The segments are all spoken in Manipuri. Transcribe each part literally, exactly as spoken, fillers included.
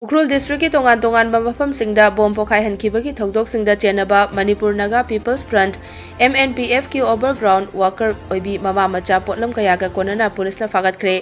ꯎꯈ꯭ꯔꯨꯜ ꯗꯤꯁꯇ꯭ꯔꯤꯛꯀꯤ ꯇꯣꯉꯥꯟ ꯇꯣꯉꯥꯟꯕ ꯃꯐꯝꯁꯤꯡꯗ ꯕꯣꯝ ꯄꯣꯈꯥꯏꯍꯟꯈꯤꯕꯒꯤ ꯊꯧꯗꯣꯛꯁꯤꯡꯗ ꯆꯦꯟꯅꯕ ꯃꯅꯤꯄꯨꯔ ꯅꯥꯒꯥ ꯄꯤꯄꯜꯁ ꯐ꯭ꯔꯟꯠ, MNPFꯀꯤ overground worker ꯑꯣꯏꯕꯤ ꯃꯃꯥ ꯃꯆꯥ ꯄꯣꯠꯂꯝ ꯀꯌꯥꯒ ꯀꯣꯟꯅꯅ ꯄꯨꯂꯤꯁꯅ ꯐꯥꯒꯠꯈ꯭ꯔꯦ꯫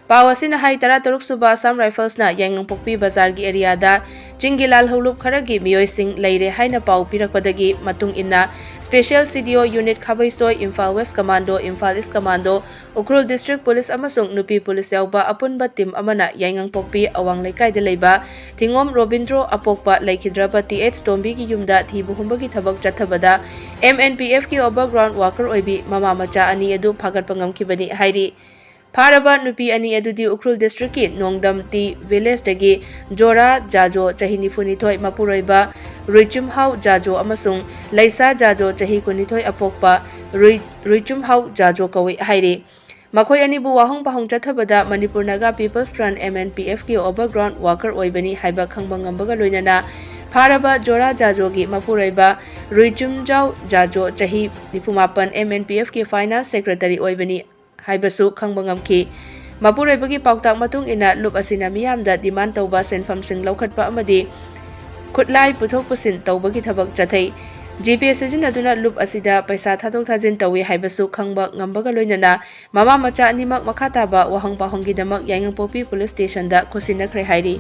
ꯄꯥꯎ ꯑꯁꯤꯅ ꯍꯥꯏ, ꯇꯔꯥꯇꯔꯨꯛ ꯁꯨꯕ ꯑꯁꯥꯝ ꯔꯥꯏꯐꯜꯁꯅ ꯌꯥꯏꯉꯪꯄꯣꯛꯄꯤ ꯕꯖꯥꯔꯒꯤ ꯑꯦꯔꯤꯌꯥꯗ ꯆꯤꯡꯒꯤ ꯂꯥꯜꯍꯧ ꯂꯨꯞ ꯈꯔꯒꯤ ꯃꯤꯑꯣꯏꯁꯤꯡ ꯂꯩꯔꯦ ꯍꯥꯏꯅ ꯄꯥꯎ ꯄꯤꯔꯛꯄꯗꯒꯤ ꯃꯇꯨꯡ ꯏꯟꯅ, Special CDO Unit ꯈꯥꯕꯩꯁꯣꯏ, Imphal west commando, Imphal east commando, Ukhrul district police ꯑꯃꯁꯨꯡ ꯅꯨꯄꯤ ꯄꯨꯂꯤꯁ ꯌꯥꯎꯕ ꯑꯄꯨꯟꯕ ꯇꯤꯝ ꯑꯃꯅ ꯌꯥꯏꯉꯪꯄꯣꯛꯄꯤ ꯑꯋꯥꯡ ꯂꯩꯀꯥꯏꯗ ꯂꯩꯕ ꯊꯤꯉꯣꯝ ꯔꯣꯕꯤꯟꯗ꯭ꯔꯣ ꯑꯄꯣꯛꯄ ꯂꯩꯈꯤꯗ꯭ꯔꯕ ꯇꯤ ꯑꯩꯆ ꯇꯣꯝꯕꯤꯒꯤ ꯌꯨꯝꯗ ꯊꯤꯕ ꯍꯨꯝꯕꯒꯤ ꯊꯕꯛ ꯆꯠꯊꯕꯗ, MNPFꯀꯤ overground worker ꯑꯣꯏꯕꯤ ꯃꯃꯥ ꯃꯆꯥ ꯑꯅꯤ ꯑꯗꯨ ꯐꯥꯒꯠꯄ ꯉꯝꯈꯤꯕꯅꯤ ꯍꯥꯏꯔꯤ꯫ ꯐꯥꯔꯕ ꯅꯨꯄꯤ ꯑꯅꯤ ꯑꯗꯨꯗꯤ ꯎꯈ꯭ꯔꯨꯜ ꯗꯤꯁꯇ꯭ꯔꯤꯛꯀꯤ ꯅꯣꯡꯗꯝ ꯇꯤ ꯚꯤꯂꯦꯖꯇꯒꯤ ꯖꯣꯔꯥ ꯖꯥꯖꯣ, ꯆꯍꯤ ꯅꯤꯐꯨꯅꯤꯊꯣꯏ, ꯃꯄꯨꯔꯣꯏꯕ ꯔꯨꯏꯆꯨꯝꯍꯥꯎ ꯖꯥꯖꯣ ꯑꯃꯁꯨꯡ ꯂꯩꯁꯥ ꯖꯥꯖꯣ, ꯆꯍꯤ ꯀꯨꯟꯅꯤꯊꯣꯏ, ꯑꯄꯣꯛꯄ ꯔꯨꯏ-, ꯔꯨꯏꯆꯨꯝꯍꯥꯎ ꯖꯥꯖꯣ ꯀꯧꯏ ꯍꯥꯏꯔꯤ꯫ ꯃꯈꯣꯏ ꯑꯅꯤꯕꯨ ꯋꯥꯍꯪ ꯄꯥꯎꯍꯪ ꯆꯠꯊꯕꯗ ꯃꯅꯤꯄꯨꯔ ꯅꯥꯒꯥ ꯄꯤꯄꯜꯁ ꯐ꯭ꯔꯟꯠ, MNPFꯀꯤ overground worker ꯑꯣꯏꯕꯅꯤ ꯍꯥꯏꯕ ꯈꯪꯕ ꯉꯝꯕꯒ ꯂꯣꯏꯅꯅ ꯐꯥꯔꯕ ꯖꯣꯔꯥ ꯖꯥꯖꯣꯒꯤ ꯃꯄꯨꯔꯣꯏꯕ ꯔꯨꯏꯆꯨꯝꯖꯥꯎ ꯖꯥꯖꯣ, ꯆꯍꯤ ꯅꯤꯐꯨꯃꯥꯄꯟ, MNPFꯀꯤ finance secretary ꯑꯣꯏꯕꯅꯤ ꯍꯥꯏꯕꯁꯨ ꯈꯪꯕ ꯉꯝꯈꯤ꯫ ꯃꯄꯨꯔꯣꯏꯕꯒꯤ ꯄꯥꯎꯇꯥꯛ ꯃꯇꯨꯡ ꯏꯟꯅ ꯂꯨꯞ ꯑꯁꯤꯅ ꯃꯤꯌꯥꯝꯗ demand ꯇꯧꯕ ꯁꯦꯟꯐꯝꯁꯤꯡ ꯂꯧꯈꯠꯄ ꯑꯃꯗꯤ ꯈꯨꯠꯂꯥꯏ ꯄꯨꯊꯣꯛ ꯄꯨꯁꯤꯟ ꯇꯧꯕꯒꯤ ꯊꯕꯛ ꯆꯠꯊꯩ꯫ GPay ꯁꯤꯖꯤꯟꯅꯗꯨꯅ ꯂꯨꯞ ꯑꯁꯤꯗ ꯄꯩꯁꯥ ꯊꯥꯗꯣꯛ ꯊꯥꯖꯤꯟ ꯇꯧꯏ ꯍꯥꯏꯕꯁꯨ ꯈꯪꯕ ꯉꯝꯕꯒ ꯂꯣꯏꯅꯅ ꯃꯃꯥ ꯃꯆꯥ ꯑꯅꯤꯃꯛ ꯃꯈꯥ ꯇꯥꯕ ꯋꯥꯍꯪ ꯄꯥꯎꯍꯪꯒꯤꯗꯃꯛ ꯌꯥꯏꯉꯪꯄꯣꯛꯄꯤ ꯄꯨꯂꯤꯁ ꯁ꯭ꯇꯦꯁꯟꯗ ꯈꯨꯠꯁꯤꯟꯅꯈ꯭ꯔꯦ ꯍꯥꯏꯔꯤ꯫